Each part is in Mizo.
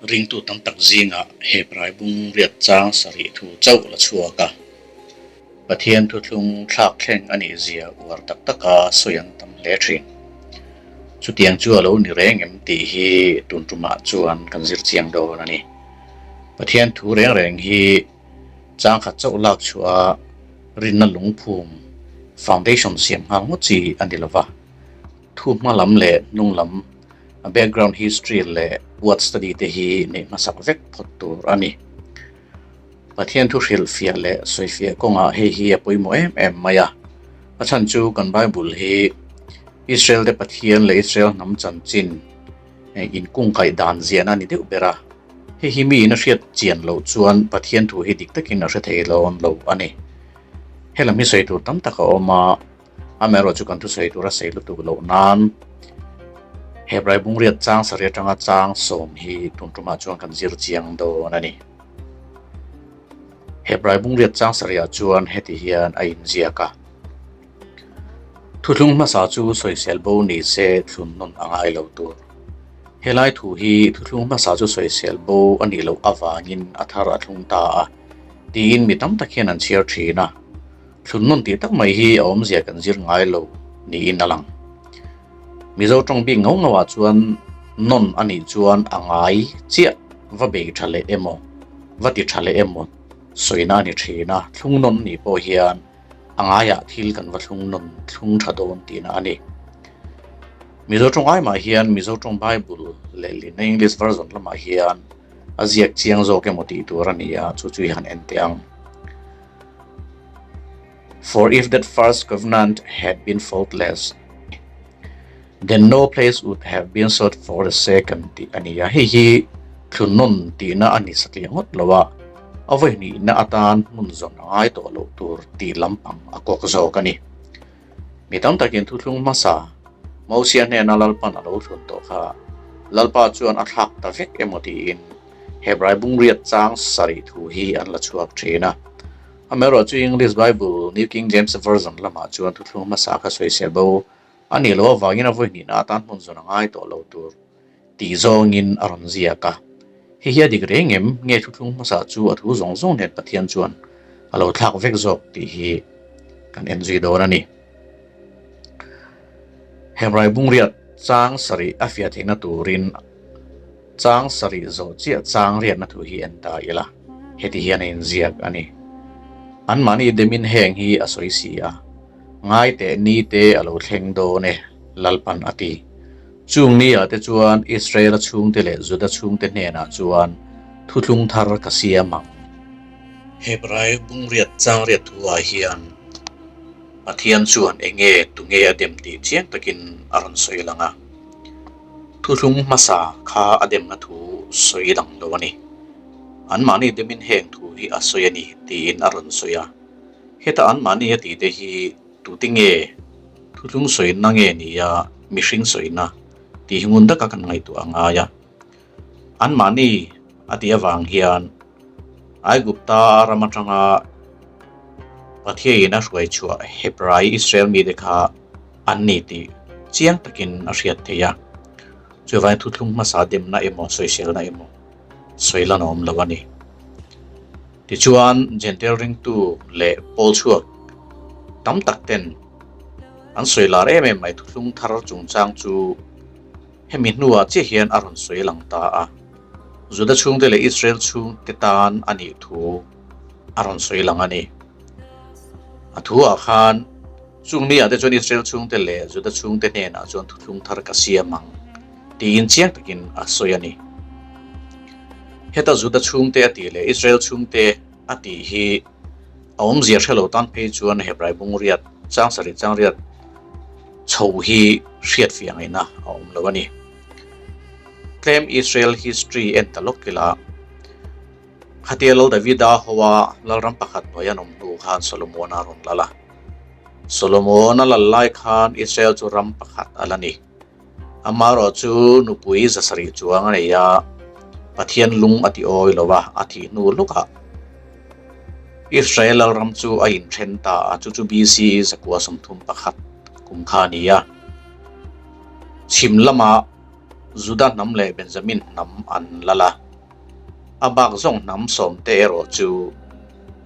Ringtu tam tak zingah Hebrai bung riat chang sarih thu chauh la chhuak a. Pathian thuthlung thlak thleng a nih zia uar tak taka sawi an tam hle thin. Chutiang chu a lo ni reng em tih hi tun tumah chuan kan zir chiang dawn a ni. Pathian thu reng reng hi chang khat chauh lak chhuah a rinna lungphum, foundation, siam nghal ngawt chi a ni lova. Thu hma lam leh hnung lam, a background history leh word study te hi neih hmasak vek phawt tur a ni. Pathian thu hrilhfiah leh sawifiah kawngah hei hi a pawimawh em em mai a. A chhan chu kan Bible hi Israel te Pathian leh Israel hnam chanchin inkungkaih dan ziahna a ni deuh ber a. Hei hi miin a hriat chian loh chuan Pathian thu hi dik takin a hre thei lawn lo a ni. Helam hi sawi tur tam tak a awm a. Amaherawh chu kan thusawi tur a sei lutuk loh nan Hebrai bungriat chang sarih atanga chang sawm hi tun tumah chuan kan zir chiang dawn a ni. Hebrai bungriat chang sarihah chuan heti hian a inziak a, Thuthlung hmasa chu sawisel bo ni se thlun nawn a ngai lo tur. Helai thu hi thuthlung hmasa chu sawisel bo a nih loh avangin a thar a thlung ta a tiin mi tam tak hian an chhiar thin a. Thlun nawn tih tak mai hi a awmzia kan zir ngai lo niin a lang. Mizo tawng bik ngau ngauah chuan nawn a nih chuan a ngai chiah va bei tha leh emaw, va ti tha leh emaw sawina a ni thin a, thlung nawn nih pawh hian a ngaiah thil kan va thlung nawn thlung tha dawn tihna a ni. Mizo tawng ai mah hian Mizo tawng Bible lehlin English version lamah hian a ziak chiang zawk emaw tih tur a ni a, chu chu i han en teh ang. For if that first covenant had been faultless, then no place would have been sought for the second tih a ni a. Hei hi thlun nawn tihna a ni satliah ngawt lo a, a vawihnihna atan hmun zawn a ngai tawh loh tur tih lampang a kawk zawk a ni. Mi tam takin thuthlung hmasa Mosia hnena Lalpan a lo thlun tawh kha Lalpa chuan a thlak ta vek emaw tiin Hebrai bungriat chang sarih thu hi an la chhuak thin a. Amaherawh chu English Bible, New King James Version lamah chuan thuthlung hmasa kha sawisel bo a nih loh avangin a vawihnihna atan hmun zawn a ngai tawh lo tur tih zawngin a rawn ziak a. Hei hi a dik reng em? Nge thuthlung hmasa chu a thu zawng zawng nen Pathian chuan a lo thlak vek zawk tih hi kan en zui dawn a ni. Hebrai bungriat chang sarih a fiah theihna turin Chang sarih zawh chiah chang riatna thu hi en ta ila, heti hian a inziak a ni. Anmahni demin heng hi a sawi si a, Ngai teh ni te a lo thleng dawn e, Lalpan a ti. Chung ni ah te chuan Israela chhungte leh Juda chhungte hnenah chuan thuthlung thar ka siam ang. Hebrai bungriat chang riat thu ah hian Pathian chuan enge tunge a dem tih chiang takin a rawn sawi lang a. Thuthlung hmasa kha a demna thu sawi lang lo a ni. Anmahni demin heng thu hi a sawi a ni tiin a rawn sawi a. Heta anmahni a tihte hi tute nge thuthlung sawina nge ni a mihring sawina tih hi ngun taka kan ngaihtuah a ngai a. Anmahni a tih avang hian Aigupta ram atanga Pathiain a hruai chhuah Hebrai Israel mite kha an ni tih chiang takin a hriat theih a, chuvangin thuthlung hmasa demna emaw sawiselna emaw sawi lan a awm lo a ni. Tichuan, Jentail ringtu leh pawl chhuak tam tak ten an sawi lar em em mai thuthlung thar chungchang chu hemi hnuah chiah hian a rawn sawi lang ta a, Juda chhungte leh Israel chhungte tan a nih thu a rawn sawi lang a ni. A thuah khan Chung ni ah te chuan Israel chhungte leh Juda chhungte hnenah chuan thuthlung thar ka siam ang tiin chiang takin a sawi a ni. Heta Juda chhungte a tih leh Israel chhungte a tih hi a awmzia hre lo tan phei chuan Hebrai bungriat chang sarih changriat chho hi hriatfiah ngaihna a awm lo a ni. Tlem Israel history en ta lawk ila khatia Lal Davida hoa Lalram pakhat hnuai an awm hnu khan Solomona a rawn lal a. Solomon a lal lai khan Israel chu ram pakhat a la ni. Amaherawh chu nupui zasarih chuang a nei a, Pathian lung a ti awi lo a, a thih hnu lukah Israel lalram chu a inthen ta a, chu chu BCE 131 kum kha a ni a. Chhim lamah Juda hnam leh Benjamin hnam an lal a. A bak zawng hnam sawmte erawh chu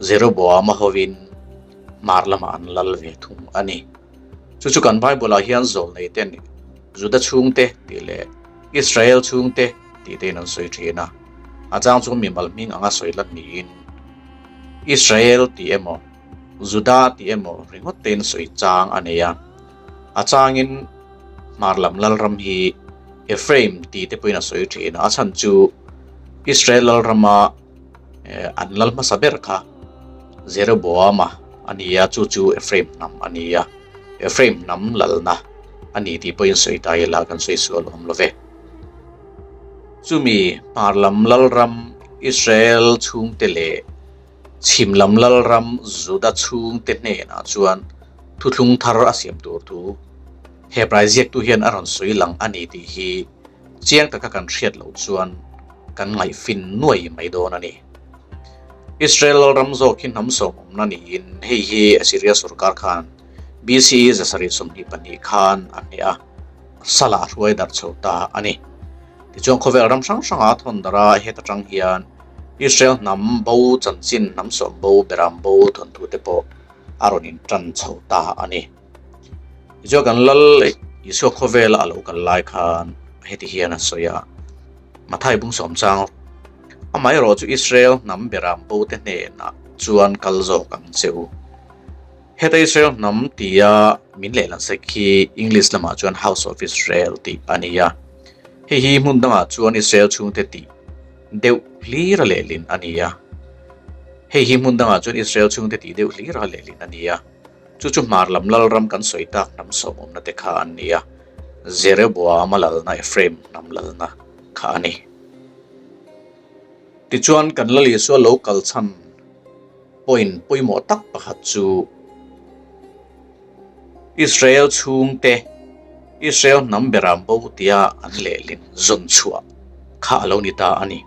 Jeroboama hovin hmar lamah an lal ve thung a ni. Chu chu kan Bible-ah hian zawlneiten Juda chhungte tih leh Israel chhungte tih tein an sawi thin a. A chang chu mimal hming anga sawi lan niin Israel tih emaw Juda tih emaw ringawt tein sawi chang a nei a. A changin hmar lam lalram hi Ephraim tih te pawhin a sawi thin a, a chhan chu Israel lalrama an lal hmasa ber kha Jeroboama a ni a, chu chu Ephraim hnam a ni a, Ephraim hnam lalna a ni tih pawhin sawi ta ila kan sawi sual awm lo ve. Chumi hmar lam lalram Israel chhungte leh Chhim lam lalram Juda chhungte hnenah chuan thuthlung thar a siam tur thu Hebrai ziaktu hian a rawn sawi lang a ni tih hi chiang taka kan hriat loh chuan kan ngaihfin nuai mai dawn a ni. Israel lalram zawk hi hnam sawmawmna niin hei hi Assyria sorkar khan BCE 722 khan a hneh a, salah a hruai darh chho ta a ni. Tichuan khawvel ram hrang hrangah a thawn darh a, heta tang hian Israel hnam bo chanchin, hnam sawm bo, beram bo thawnthu te pawh a rawn in tan chho ta a ni. Tichuan kan lal Isua khawvela a lo kal lai khan heti hian a sawi a, Mathai bung sawm chang, Amaherawh chu Israel hnam beram bo te hnenah chuan kal zawk ang che u. Heta Israel hnam tia min lehlan sek hi English lamah chuan House of Israel tih a ni a. Hei hi hmun dangah chuan Israel chhungte tih deuh hlira lehlin a ni a. Hei hi hmun dangah chuan Israel chhungte tih deuh hlira lehlin a ni a. Chu chu hmar lam lalram kan sawi tak hnam sawmawmna te kha an ni a. Jeroboama lalna Ephraim hnam lalna kha a ni. Tichuan kan Lal Isua lo kal chhan point pawimawh tak pakhat chu Israel chhungte Israel hnam beram bo tia an lehlin zawn chhuah kha a lo ni ta a ni.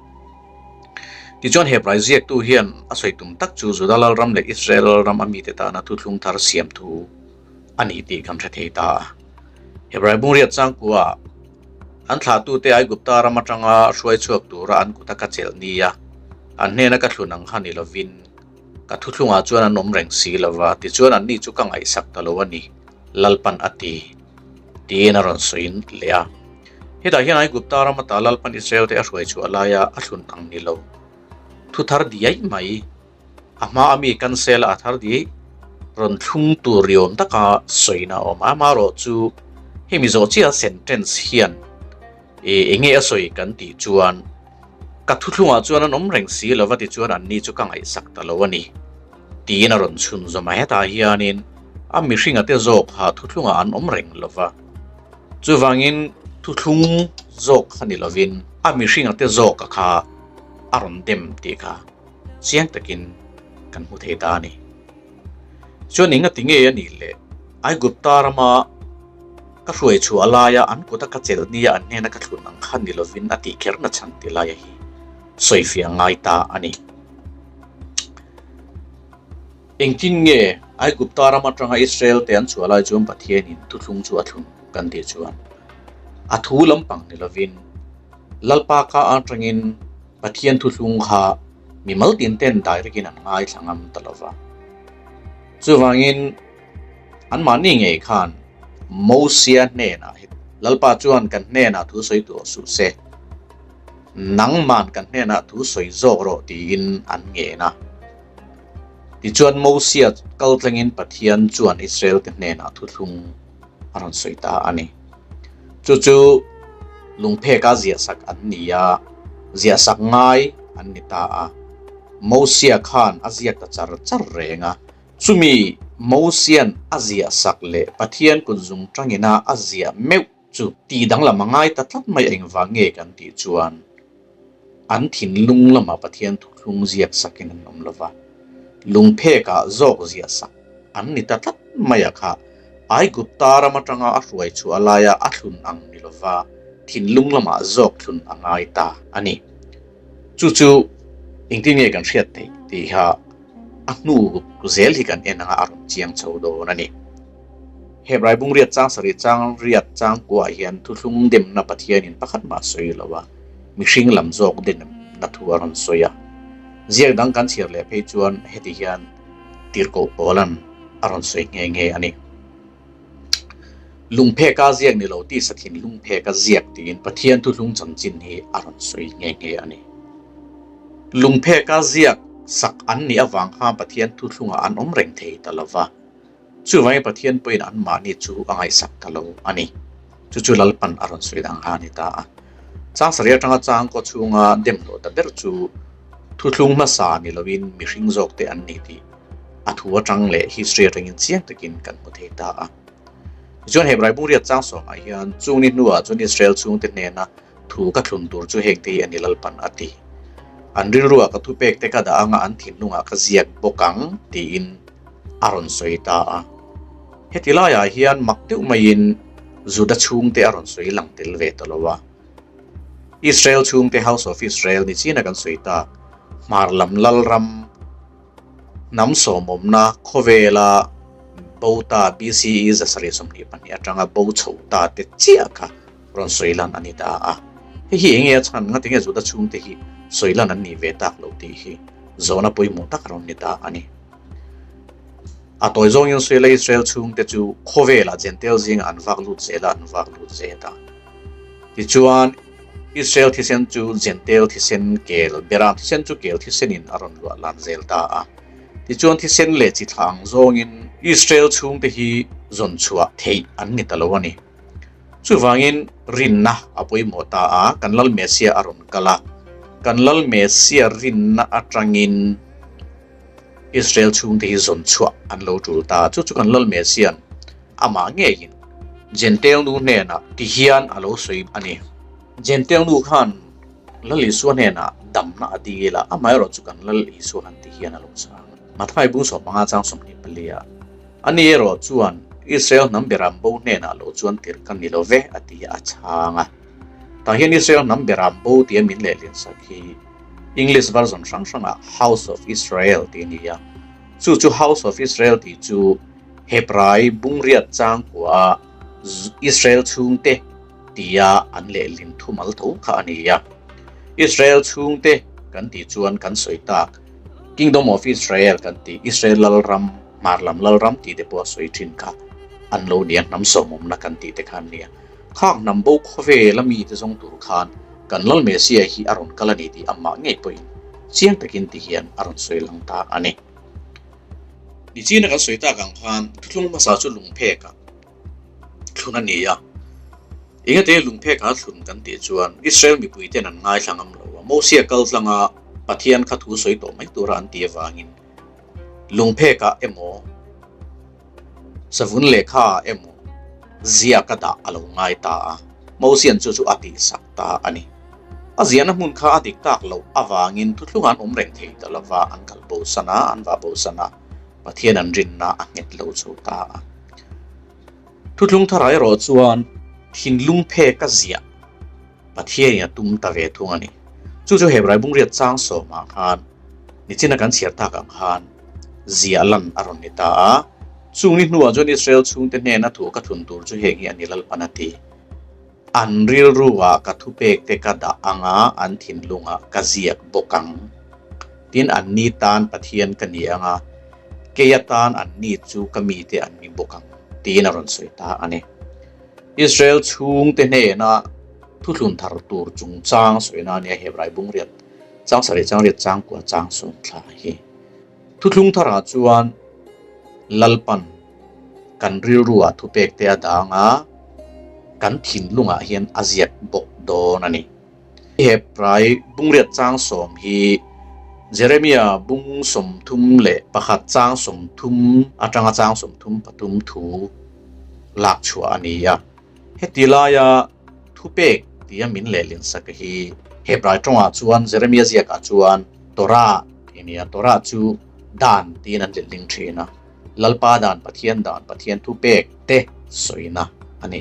Tichuan Hebrai ziaktu hian a sawi tum tak chu Juda lalram leh Israel lalram a mite tana thuthlung thar siam thu a ni tih kan hre thei ta a. Hebrai bungriat changkua An thlahtute Aigupta ram atanga hruai chhuak tura an kuta ka chelh nia, an hnena ka thlun ang kha ni lovin, ka thuthlungah chuan an awm reng si lo va, tichuan anni chu ka ngaihsak ta lo a ni, Lalpan a ti, tiin a rawn sawi leh a. Hetah hian Aigupta ram ata Lalpan Israelte a hruai chhuah laia a thlun ang ni lo, thu thar diai mai. A hma a mi cancel a thar di rawn thlung tur riawm taka sawina a awm a, amaherawh chu hemi zawh chiah sentence hian ih eng nge a sawi kan tih chuan ka thuthlungah chuan an awm reng si lova tichuan anni chu ka ngaihsak ta lo a ni tiin a rawn chhunzawm a, hetah hianin a mihringa te zawk kha thuthlungah an awm reng lova chuvangin thuthlung zawk kha ni lovin a mihringa te zawk a kha a rawn dem tih kha. Chiang takin kan hmu thei ta a ni. Chuan eng ati nge a nih le? Aigupta rama ka hruai chhuah laia an kuta ka chelh nia an hnena ka thlun ang kha ni lovin a tih kher na chhan ti laia hi sawifiah ngai ta a ni. Engtin nge Aigupta ram atanga Israel te an chhuah lai chuan Pathianin thuthlung chu a thlun kan tih chuan a thu lampang ni lovin Lalpa ka atangin Pathian thuthlung kha mimal tin ten direct in an ngaithla ngam ta lo va. Chuvangin anmahni ngei khan Mosia hnenah hi Lalpa chuan kan hnenah thu sawi tur suh se, nangman kan hnenah thu sawi zawk rawh tiin an ngen a. Tichuan Mosia kal tlengin Pathian chuan Israel te hnenah thuthlung a rawn sawi ta a ni. Chu chu lungpheka ziahsak an ni a, ziahsak ngai an ni ta a. Mosia khan a ziak ta char char reng a. Chumi Mosia'n a ziahsak leh Pathian kut zung tangina a ziah meuh chu tih danglam a ngai ta tlat mai engvang nge kan tih chuan an thinlung lama Pathian thuthlung ziaksakin an awm lova, lungphekah zawk ziahsak an ni ta tlat mai a kha Aigupta ram atanga a hruai chhuah laia a thlun ang ni lova thinlung lamah zawk thlun a ngai ta a ni. Chu chu engtin nge kan hriat theih tih kha a hnu zel hi kan en anga a rawn chiang chho dawn a ni. Hebrai bung riat chang sarih chang riat chang kuah hian thuthlung demna Pathianin pakhat mah sawi lo a, mihring lam zawk den demna thu a rawn sawi a. Ziak dang kan chhiar leh phei chuan heti hian tirhkoh Paula'n a rawn sawi nghe nghe a ni. Lungpheka ziak ni lo tisa thinlungpheka ziak tiin Pathian thuthlung chanchin hi a rawn sawi nghe nghe a ni. Lungpheka ziak sak an nih avang khan Pathian thuthlungah an awm reng thei ta lo va. Chuvangin Pathian pawhin anmahni chu a ngaihsak ta lo a ni. Chu chu Lalpan a rawn sawi dang kha a ni ta a. Chang sarih atanga chang kaw chhunga dem hlawh ta ber chu thuthlung hmasa ni loin mihring zawkte an ni tih a thu atang leh history atangin chiang takin kan hmu thei ta a. Tichuan Hebrai bungriat chang sawmah hian chung ni hnuah chuan Israel chhungte hnena thu ka thlun tur chu heng te hi a ni Lalpan a ti. An rilruah ka thupek te ka dah anga an thinlungah ka ziak bawk ang tiin a rawn sawi ta a. Heti laiah hian mak deuh maiin Juda chhungte a rawn sawi lang tel ve ta lo a. Israel chhungte House of Israel ni china kan sawi tak hmar lam Lalram Hnam sawmawmna khawvela bo ta BCE 722 atanga bo chho ta te chiah kha rawn sawi lan a ni ta a. Hei hi enge a chhan nga tinge Juda chhungte hi sawi lan an nih ve tak lo tih hi zawhna pawimawh tak rawn ni ta a ni. A tawi zawngin sawi la Israel chhungte chu khawvelah Jentail zingah an vak lut zel a, an vak lut zel a. Tichuan. Israel thisen chu Jentail thisen kel, Beram thisen chu kel thisenin a rawn luah lan zel ta a. Tichuan thisen leh chi thla ang zawngin Israel chhungte hi zawn chhuah theih an ni ta lo a ni. Chuvangin rinna a pawimawh ta a, kan Lal Messiah a rawn kal a, kan Lal Messiah rinna atangin Israel chhungte hi zawn chhuah an lo tul ta a, chu chu kan Lal Messiah-a'n amah ngeiin Jentail nu hnenah ti hian a lo sawi a ni. Jentail nu khan Lal Isua hnenah damna a dil a, amaherawh chu kan Lal Isua khan ti hian a lo chhang a. Matthai bung 15 chang 24 ah, Ani erawh chuan Israel hnam beram bo hnenah lo chuan tirh ka ni lo ve a ti a chhang a. Tah hian Israel hnam beram bo tia min lehlin sak hi English version hrang hrangah House of Israel tih a ni a. Chu chu House of Israel tih chu Hebrai bungriat changkua a Israel chhungte tia an lehlin thumal tho kha a ni a. Israel chhungte kan tih chuan kan sawi tak Kingdom of Israel kan tih Israel Lalram, Hmar lam Lalram tih te pawh a sawi thin kha an lo ni a, hnam sawmawmna kan tih te kha an ni a. Khak hnam bo khawvel a mite zawng tur khan kan Lal Messiah hi a rawn kal a ni tih amah ngei pawhin chiang takin ti hian a rawn sawi lang ta a ni. Nichina kan sawi tak ang khan thuthlung hmasa chu lungphekah thlun a ni a. Engate lungphekah thlun kan tih chuan Israel mipuiten an ngaithla ngam lo a. Mosia kal tlanga Pathian kha thu sawi tawh mai tura an tih avangin lungphekah emaw Savun lehkha emaw ziak a dah a lo ngai ta a, Mosian chu chu a tihsak ta a ni. A ziahna hmun kha a dik tak loh avangin thuthlung an awm reng thei ta lova, an kal bosan a, an vah bosan a, Pathian an rinna a nghet lo chho ta a. Thuthlung tharah erawh chuan thinlung phek a ziah Pathianin a tum ta ve thung a ni. Chu chu Hebrai bungriat chang sawmah khan nichina kan chhiar tak ang khan ziah lan a rawn ni ta a. Chung ni hnuah chuan Israel chhungte hnena thu ka thun tur chu heng hi a ni Lalpan a ti. An rilruah ka thupekte ka dah ang a, an thinlungah ka ziak bawk ang. Tin, anni tan Pathian ka ni ang a, kei atan anni chu ka mite an ni bawk ang, tiin a rawn sawi ta a ni. Israel chhungte hnena thuthlun thar tur chungchang sawina a nia Hebrai bungriat chang sarih chang riat chang kua chang sawm thla hi. Thuthlung tharah chuan Lalpan kan rilruah thupekte a dang a, kan thinlungah hian a ziak bawk dawn a ni. Hebrai bungriat chang sawm hi Jeremia bung 31 chang 30 atanga chang 33 thu lak chhuah a ni a. Heti laia thupek tia min lehlin sak hi Hebrai tawngah chuan Jeremia ziakah chuan Torah tih a ni a. Torah chu dan tiin an letling thin a. Lalpa dan, Pathian dan, Pathian thupek te sawina a ni.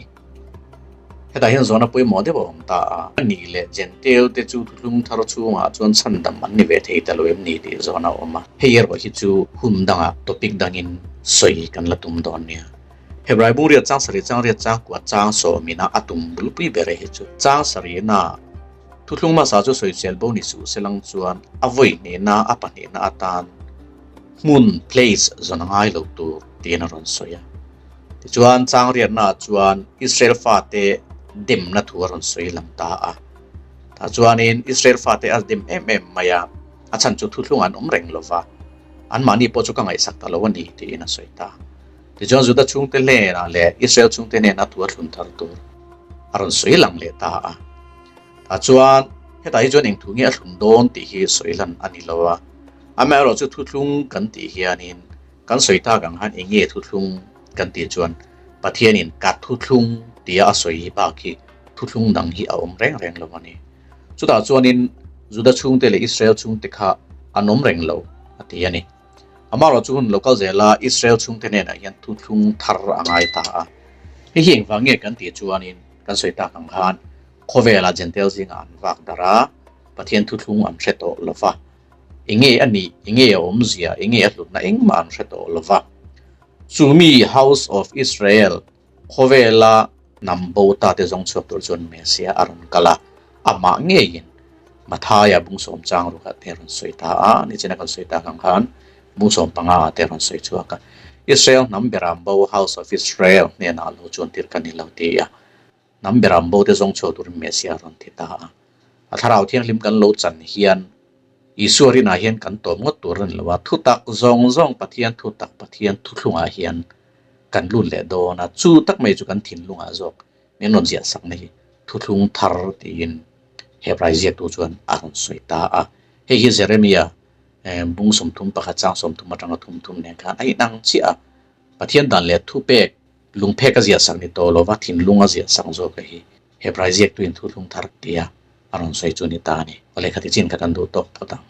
Hetah hian zawhna pawimawh deuh a awm ta a. A nih leh Jentail te chu thuthlung thar chhungah chuan chhandam an ni ve thei ta lo em ni tih zawhna a awm a. Hei erawh hi chu hun dangah topic dangin sawi kan la tum dawn nia. Hebrai bungriat chang sarih chang riat chang kua chang sawmina a tum bulpui ber hi chu chang sarihna. Thuthlung hmasa chu sawisel bo ni suh se lang chuan a vawi hnehna a pahnihna atan hmun, place, zawn a ngai lo tur tiin a rawn sawi a. Tichuan changriatnaah chuan Israel fate demna thu a rawn sawi lang ta a. Tah chuanin Israel fate a dem em em mai a, a chhan chu thuthlung an awm reng lo va, anmahni pawh chu ka ngaihsak ta lo a ni tiin a sawi ta. Tichuan Juda chhungte hnenah leh Israel chhungte hnena thu a thlun thar tur a rawn sawi lang leh ta a. Tah chuan hetah hi chuan eng thu nge a thlun dawn tih hi sawi lan a ni lo a. Amaherawh chu thuthlung kan tih hianin kan sawi tak ang khan eng nge thuthlung kan tih chuan Pathianin ka thuthlung tia a sawi bak hi thuthlung dang hi a awm reng reng lo a ni. Chutah chuanin Juda chhungte leh Israel chhungte kha an awm reng lo a ti a ni. Amaherawh chu hun lo kal zela Israel chhungte hnenah hian thuthlung thar a ngai ta a. Hei hi engvang nge kan tih chuanin kan sawi tak ang khan khawvela Jentail zingah an vak darh a, Pathian thuthlung an hre tawh lo va. Enge a nih, enge a awmzia, enge a hlutna engmah an hre tawh lo va. Chumi House of Israel khawvela hnam bo ta te zawng chhuak tur chuan Messiah a rawn kal a, amah ngeiin Mathaia bungsawm chang rukah te a rawn sawi ta a, nichina kan sawi tak ang khan bungsawm panga ah te a rawn sawi chhuak a. Israel hnam beram bo House of Israel hnenah lo chuan tir ka ni lo ti a, hnam beram bo te zawng chhuak turin Messiah a rawn ti ta a. A thlarau thianghlim kan lo chan hian Isua rinah hian kan tawm ngawt tur a ni lo a, thutak zawng zawng Pathian thutak Pathian thuthlungah hian kan lut leh dawn a, chu tak mai chu kan thinlungah zawk min rawn ziah sakna hi thuthlung thar tiin Hebrai ziaktu chuan a rawn sawi ta a. Hei hi Jeremia bung 31 chang 30 atanga thum thum nen khan a inang chiah a, Pathian dan leh thupek lungphek a ziah sak ni tawh lova thinlung a ziah sak zawk a hi Hebrai ziaktuin thuthlung thar tia a rawn sawi chu ni ta a ni. Awle khati chin kha kan duh tawk phawt ang.